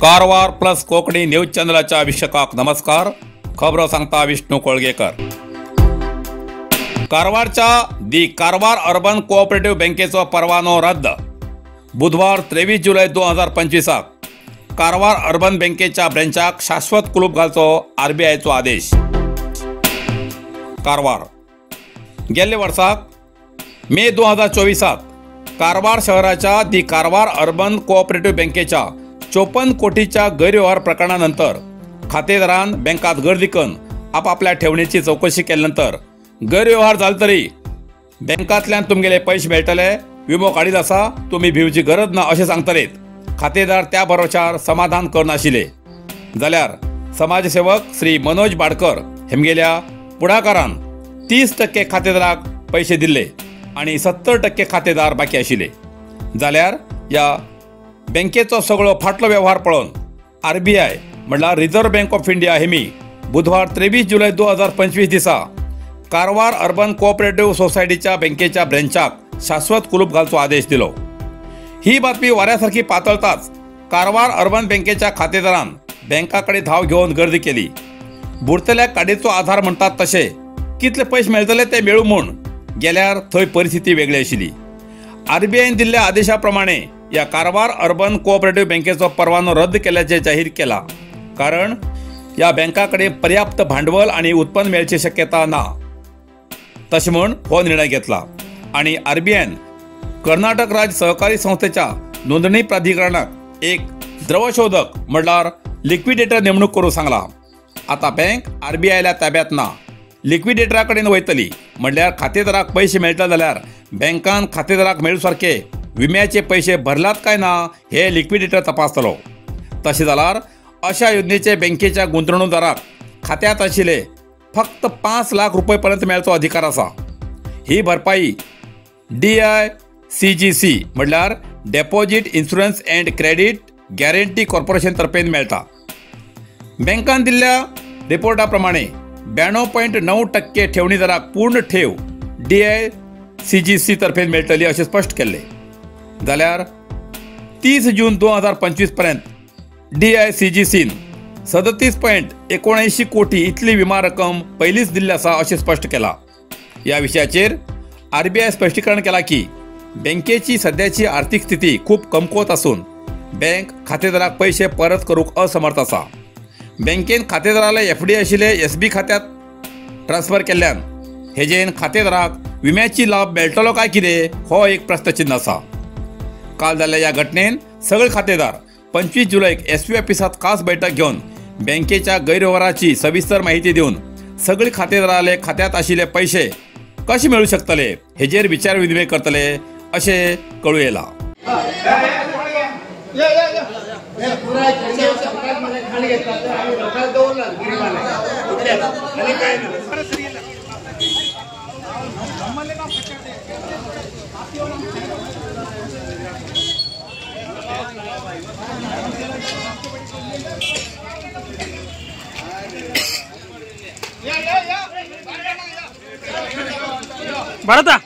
Karwar plus Konkani news चॅनलाच्या वीक्षकांक नमस्कार। खबरो सांगता विष्णू कोळगेकर। कारवारच्या दी कारवार अर्बन कोऑपरेटिव्ह बँकेचो परवानो रद्द। बुधवार 23 जुलै 2025 कारवार अर्बन बँकेच्या ब्रँचाक शाश्वत कुलूप घालचो आरबीआयचो आदेश। कारवार गेल्ले वर्साक मे 2024 कारवार शहराच्या दी कारवार अर्बन कोऑपरेटिव्ह बँकेच्या 54 कोटीच्या गैरव्यवहार प्रकरणानंतर खातेदारान बँकात गर्दी करून आपापल्या ठेवणीची चौकशी केल्यानंतर गैरव्यवहार जालो तरी बँकांतल्यान तुमगेले पैशे मेळटले, विमो काडीत आसा, तुमी भिवची गरज ना अशें सांगतलेत। खातेदार त्या भरोशार समाधान करनाशिल्ले। जाल्यार समाजसेवक श्री मनोज बाडकर हेमगेल्या पुढाकारान 30% खातेदाराक पैशे दिल्ले आनी 70% खातेदार बाकी आशिल्ले। जाल्यार ह्या बँकेचो सगळो फाटलो व्यवहार पळोवन आरबीआय म्हणल्यार रिझर्व्ह बँक ऑफ इंडिया हेमी बुधवार 23 जुलै 2025 दिसा कारवार अर्बन कोऑपरेटिव्ह सोसायटीच्या बँकेच्या ब्रँचाक शाश्वत कुलूप घालचो आदेश दिलो। ही बातमी वाऱ्यासारखी पातळताच कारवार अर्बन बँकेच्या खातेदारान बँकाकडे धाव घेवन गर्दी केली। बुडतल्या काडीचो आधार म्हणटात तशे कितले पैशे मेळटले ते मेळू म्हूण गेल्यार थंय परिस्थिती वेगळी आशिल्ली। आरबीआयन दिल्ल्या आदेशा प्रमाणे या कारवार अर्बन कोऑपरेटिव्ह बँकेचो परवानो रद्द केल्याचे जाहीर केला, कारण या बँकाकडे पर्याप्त भांडवल आणि उत्पन्न मेळची शक्यता ना। तशें म्हूण हो निर्णय घेतला आणि आरबीआयन कर्नाटक राज्य सहकारी संस्थेच्या नोंदणी प्राधिकरणाक एक द्रवशोधक म्हणल्यार लिक्विडेटर नेमणूक करूंक सांगला। आता बँक आरबीआयला ताब्यात ना, लिक्विडेटरा कडेन वयतली। म्हणल्यार खातेदाराक पैशे मेळटा जाल्यार बँकान खातेदाराक मेळू सारके विम्याचे पैसे भरलात काय ना हे लिक्विडेटर तपासतलो। तशें जाल्यार अशा योजनेचे बँकेच्या गुंतवणूकदाराक खात्यात आशिल्ले फक्त 5 लाख रुपये पर्यंत मेळचो अधिकार आसा। ही भरपाई DICGC म्हणल्यार deposit insurance and credit guarantee corporation तर्फेन मेळटा। बँकान दिल्ल्या रिपोर्टा प्रमाणे 92.9% ठेवणीदाराक पूर्ण ठेव DICGC तर्फेन मेळटली अशें स्पश्ट केल्लें। जाल्यार 30 जून 2025 पर्यंत DICGCन 37.79 कोटी इतली विमा रक्कम पयलींच दिल्ली आसा अशें स्पश्ट केलां। ह्या विशयाचेर आरबीआय स्पश्टीकरण केलां की बँकेची सद्याची आर्थिक स्थिती खूब कमकुवत आसून बँक खातेदाराक पयशे परत करूंक असमर्थ आसा। बँकेन खातेदाराले FD आशिल्ले SB खात्यात ट्रान्सफर केल्ल्यान हेजेन खातेदाराक विम्याची लाभ मेळटलो काय कितें हो एक प्रस्नचिन्ह आसा। काल जाल्ल्या ह्या घटनेन सगळे खातेदार 25 जुलैक SP ऑफिसात खास बैठक घेवन बँकेच्या गैरव्यवहाराची सविस्तर माहिती दिवन सगळे खातेदाराले खात्यात आशिल्ले पैशे कशे मेळू शकतले हेजेर विचार विनिमय करतले अशें कळूं येयलां। भरता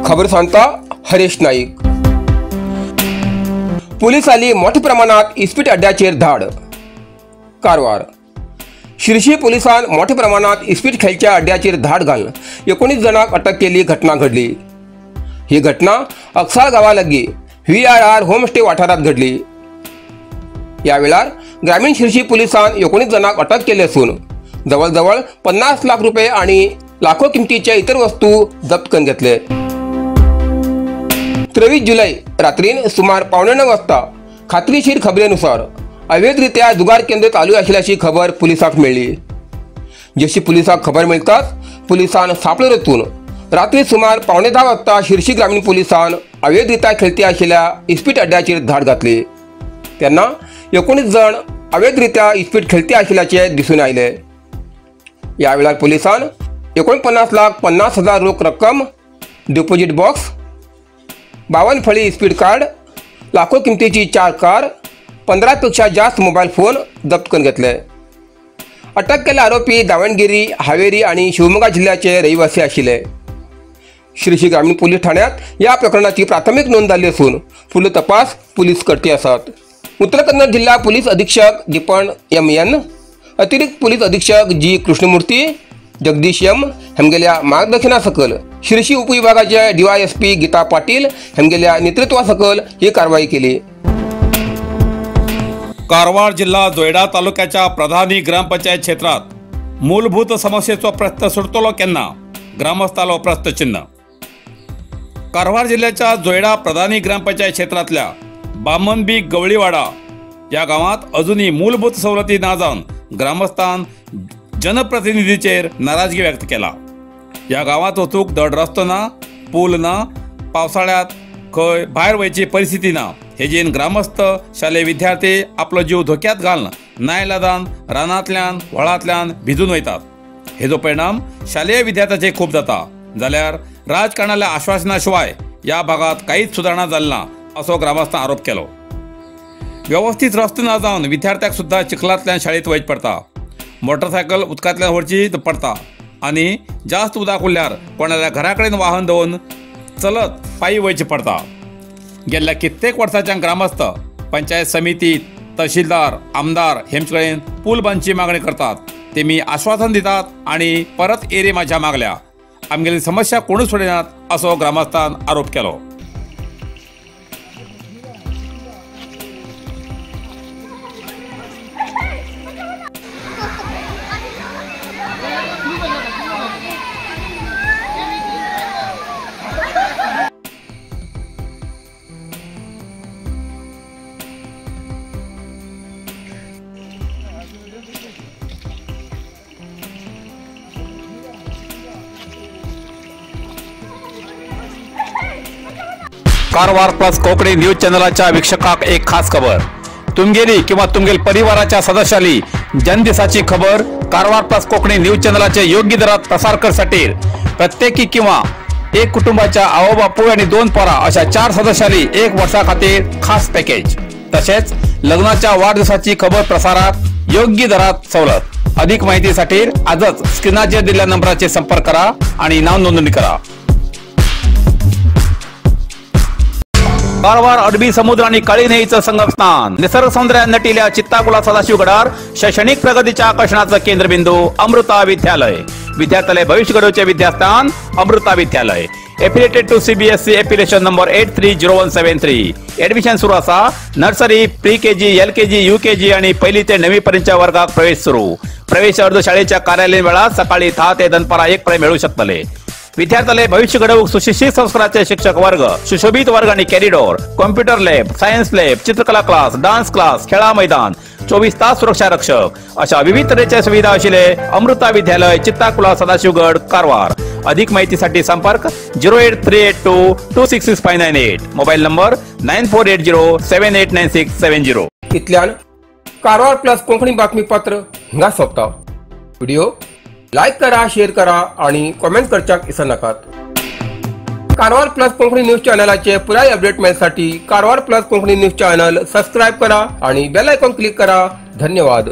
खबर सांगता हरेश नाईक। पुलिसांनी मोठ्या प्रमाणात इस्पीट अड्ड्याचेर धाड। कारवार शिरशी पुलिसान मोठ्या प्रमाणात इस्पीट खेळच्या अड्ड्याचेर धाड घालून 19 जणांक अटक केली घटना घडली। ही घटना अक्साळ गांवा लागीं VRR homestay वाठारात घडली। या वेळार ग्रामीण शिरशी पुलिसान 19 जणांक अटक केली असून जवळजवळ 50 लाख रुपये आणि लाखो किमतीच्या इतर वस्तू जप्त करून घेतले। 23 जुलै रात्रीन सुमार 8:45 वाजता खात्रीशीर खबरेनुसार अवैधरित्या जुगार केंद्र चालू आशिल्ल्याची खबर पुलिसाक मेळ्ळी। जशी पुलिसाक खबर मेळटाच पुलिसान सापळो रचून रात्री सुमार 9:45 वाजता शिरशी ग्रामीण पुलिसान अवैधरित्या खेळती आशिल्ल्या इस्पीट अड्ड्याचेर धाड घातली। तेन्ना 19 जण अवैधरित्या इस्पीट खेळती आशिल्ल्याचे दिसून आयले। या वेळार पुलिसान 49,50,000 रोख रक्कम, डिपॉझिट बॉक्स, 52 फळी इस्पीट कार्ड, लाखो किमतीची 4 कार, 15 पेक्षा जास्त मोबाईल फोन जप्त करून घेतले। अटक केल्ले आरोपी दावणगिरी, हावेरी आणि शिवमोगा जिल्ह्याचे रहिवासी आशिल्ले। शिरशी ग्रामीण पोलीस ठाण्यात या प्रकरणाची प्राथमिक नोंद झाली असून फुडलो तपास पोलीस करते आसात। उत्तर कन्नड जिल्हा पोलीस अधीक्षक दीपन MN, अतिरिक्त पोलीस अधीक्षक जी कृष्णमूर्ती, जगदीश एम हेमगेल्या मार्गदर्शना सकल शिरशी उपविभागाचे DYSP Gita Patil हेमगेल्या नेतृत्वा सकल ही कारवाई केली। कारवार जिल्हा जोयडा तालुक्याच्या प्रधानी ग्रामपंचायत क्षेत्रात मूलभूत समस्येचो प्रश्न सुटतलो केन्ना, ग्रामस्थालो प्रश्नचिन्ह। कारवार जिल्ह्याच्या जोयडा प्रधानी ग्रामपंचायत क्षेत्रातल्या बामनबी गवळीवाडा या गावात अजूनही मूलभूत सवलती ना जावन ग्रामस्थान जनप्रतिनिधीचेर नाराजगी व्यक्त केला। या गावात वचूंक धड रस्तो ना, पूल ना, पावसाळ्यात खंय भायर वयची परिस्थिती ना, हेजेन ग्रामस्थ शालेय विद्यार्थी आपलो जीव धोक्यात घालून नायलादान रानांतल्यान व्हाळांतल्यान भिजून वयतात। हेजो परिणाम शालेय विद्यार्थ्याचेर खूब जाता। जाल्यार राजकारणाल्या आश्वासना शिवाय या भागात कांयच सुदारणा जाली ना असो ग्रामस्थान आरोप केलो। व्यवस्थित रस्तो ना जावन विद्यार्थ्याक सुद्दां चिखलांतल्यान शाळेंत वयचें पडटा, मोटरसायकल उदकांतल्यान व्हरची पडटा आनी जास्त उदक उरल्यार कोणाल्या घरा कडेन वाहन दवरून चलत पायी वयचें पडटा। गेल्ल्या कित्येक वर्सांच्यान ग्रामस्थ पंचायत समिती, तहसीलदार, आमदार हेमचे कडेन पूल बांदची मागणी करतात। तेमी आश्वासन दितात आनी परत एरे माझ्या मागल्या, आमगेली समस्या कोणूच सोडिनात असो ग्रामस्थान आरोप केलो। कारवार प्लस कोकणी न्यूज चॅनलाच्या वीक्षकाक एक खास खबर। तुमगेली किंवा तुमगेल परिवाराच्या सदस्याली जन्मदिसाची खबर कारवार प्लस कोकणी न्यूज चॅनलाचे योग्य दरात प्रसार करसाठी प्रत्येकी किंवा एक कुटुंबाच्या आवो बापूय आणि 2 पोरा अशा 4 सदस्याली 1 वर्षा खातीर खास पॅकेज, तसेच लग्नाच्या वाढदिवसाची खबर प्रसारात योग्य दरात सवलत। अधिक माहितीसाठी आजच स्क्रीनाचेर दिलेल्या नंबराचेर संपर्क करा आणि नाव नोंदणी करा। कारवार अरबी समुद्र आणि काळी न्हंयेचं संगमस्थान, निसर्ग सौंदर्यान नटिल्या चित्ताकुला सदाशिवगडार शैक्षणिक प्रगतीच्या आकर्षणाचं केंद्रबिंदू अमृता विद्यालय। विद्यार्थ्यालय भविष्य घडवचे विद्यास्थान Amrita Vidyalaya. Affiliated to CBSE affiliation number 830173। Admission सुरू असा। Nursery, pre KG, LKG, UKG आणि पहिली ते 9वी पर्यंतच्या वर्गात प्रवेश सुरू। प्रवेश अर्ज शाळेच्या कार्यालयीन वेळात सकाळी 10 ते दनपारा 1 पर्यंत मिळू शकतले। विद्यार्थ्याले भविष्य घडवूक सुशिक्षित संस्काराचे शिक्षक वर्ग, सुशोभित वर्ग आणि corridor, computer lab, science lab, चित्रकला क्लास, डान्स क्लास, खेळा मैदान, 24 तास सुरक्षा रक्षक अशा विविध तऱ्हेच्या सुविधा असलेले अमृता विद्यालय, चित्ताकुला, सदाशिवगड, कारवार। अधिक माहितीसाठी संपर्क 08382 266598, मोबाईल नंबर 9480 789670। इतल्यान कारवार प्लस कोंकणी बातमीपत्र हिंगा सोंपता। व्हिडिओ लायक करा, शेअर करा आणि कॉमेंट करच्याक विसरनाकात। कारवार प्लस कोंकणी न्यूज चॅनलाचे पुराय update मेळसाठी Karwar plus Konkani news channel subscribe करा आणि बेल आयकॉन क्लिक करा। धन्यवाद।